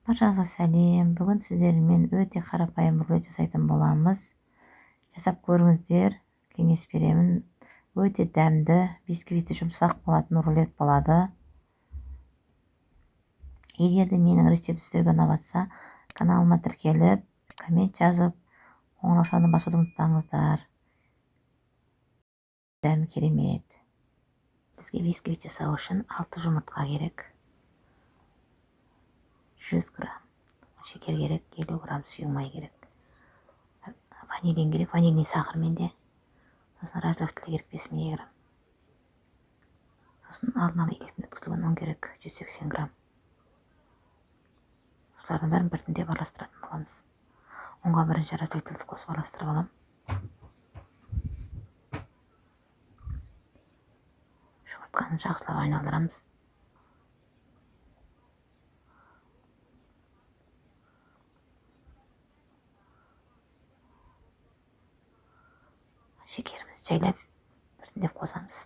Баршаңызға сәлем. Бүгін сіздермен өте қарапайым рулет жасайтын боламыз. Жасап көріңіздер, кеңес беремін. Өте дәмді, бисквиті жұмсақ болатын рулет болады. Егер де менің рецептім сіздерге ұнап жатса, каналыма тіркеліп, коммент жазып, қоңыраушаны басуды ұмытпаңыздар. Дәмі керемет. Бізге бисквит жасау үшін 6 жұмыртқа керек. 100 грамм шекер керек, 50 грамм сұйық май керек, ванилин керек, ванильный сахар менде, сосын разрыхлитель керек 5 миллиграмм, сосын алдын ала електен өткізілген ұн керек 180 грамм. Осылардың бәрін біртіндеп араластыратын боламыз. Ұнға бірінші разрыхлительді қосып араластырып аламын. Жұмыртқаны жақсылап айналдырамыз. Шекерімізді жайлап біртіндеп қосамыз.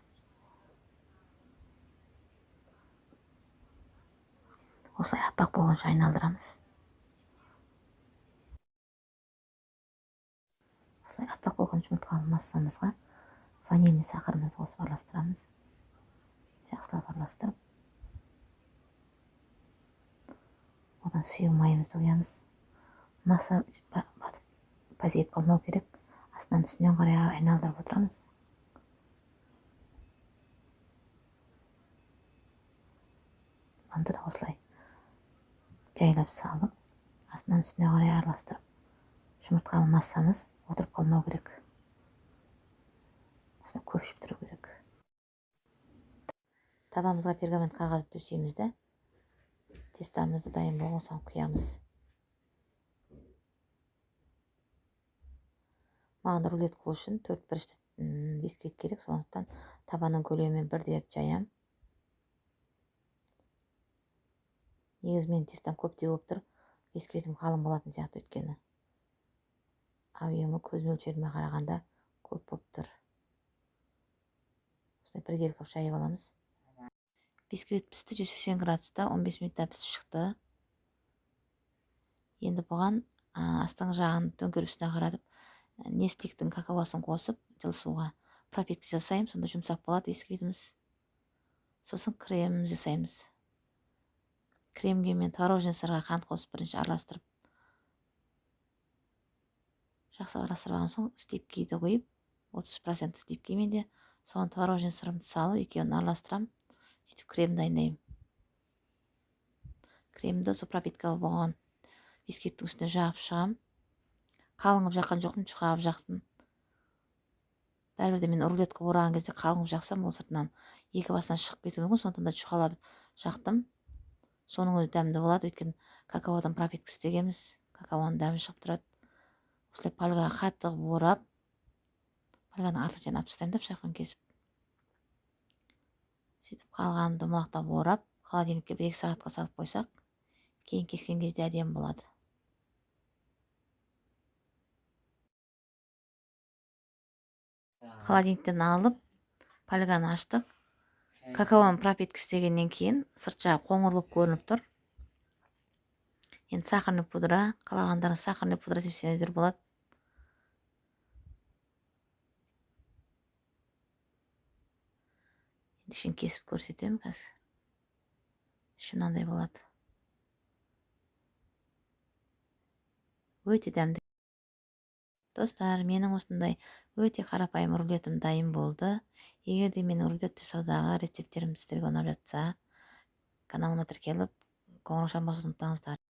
Осылай аппақ болғанша айналдырамыз. Осылай аппақ болған жұмыртқалы массамызға ванильный сахарымызды қосып араластырамыз. Жақсылап араластырып, одан сұйық майымызды құямыз. Масса батып пәсейіп қалмау керек. Астынан үстінен қарай айналдырып отырамыз. Ұнды да осылай жайлап салып, астынан үстіне қарай араластырып, жұмыртқалы массамыз отырып қалмау керек. Осылай көпшіп тұру керек. Табамызға пергамент қағазды төсейміз де, тестамызды дайын болған соң құямыз. Маған рулет қылу үшін 4 бұрышты бисквит керек, сондықтан табаның көлемімен бірдей етіп жаям. Негізі менің тестам көптеу болып тұр, бисквитім қалың болатын сияқты, өйткені объемы көз мөлшеріме қарағанда көп болып тұр. Осылай біркелкі қылып жайып аламыз. Бисквит пісті, 180 градуста 15 минутта пісіп шықты. Енді бұған астыңғы жағын төңкеріп үстіне қаратып, Нестликтің какаосын қосып, жылы суға пропитка жасаймын, сонда жұмсақ болады бисквитіміз. Сосын крем жасаймыз. Кремге мен творожный сырға қант қосып бірінші араластырып, жақсы араластырып алған соң сливкиді құйып, 30% сливки менде, соған творожный сырымды салып, екеуін араластырамын. Сөйтіп крем дайындаймын. Кремді сол пропитка болған бисквиттің үстіне жағып шығамын. Қалың қылып жаққан жоқпын, жұқа қылып жақтым. Бәрібір де мен рулет қылып ораған кезде қалың қылып жақсам, ол сыртынан екі басынан шығып кетуі мүмкін, сондықтан да жұқалап жақтым. Соның өзі дәмді болады, өйткені какаодан пропитка істегенбіз, какаоның дәмі шығып тұрады. Осылай фольгаға қатты қылып орап, фольганың артық жағын алып тастаймын да пышақпен кесіп. Сөйтіп қалғанын домалақтап орап, холодильникке 1-2 сағатқа салып қойсақ, кейін кескен кезде әдемі болады. Холодильниктен алып, фольганы аштық. Какаоны пропитка істегеннен кейін сырт жағы қоңыр болып көрініп тұр. Енді сахарный пудра, қалағандарыңыз сахарный пудра сепсеңіздер болады. Енді ішін кесіп көрсетемін қазір. Іші мынандай болады. Өте дәмді. Достар, менің осындай өте қарапайым рулетім дайын болды. Егер де менің рулет жасаудағы рецепттерім сіздерге ұнап жатса, каналыма тіркеліп, қоңыраушаны басуды ұмытпаңыздар.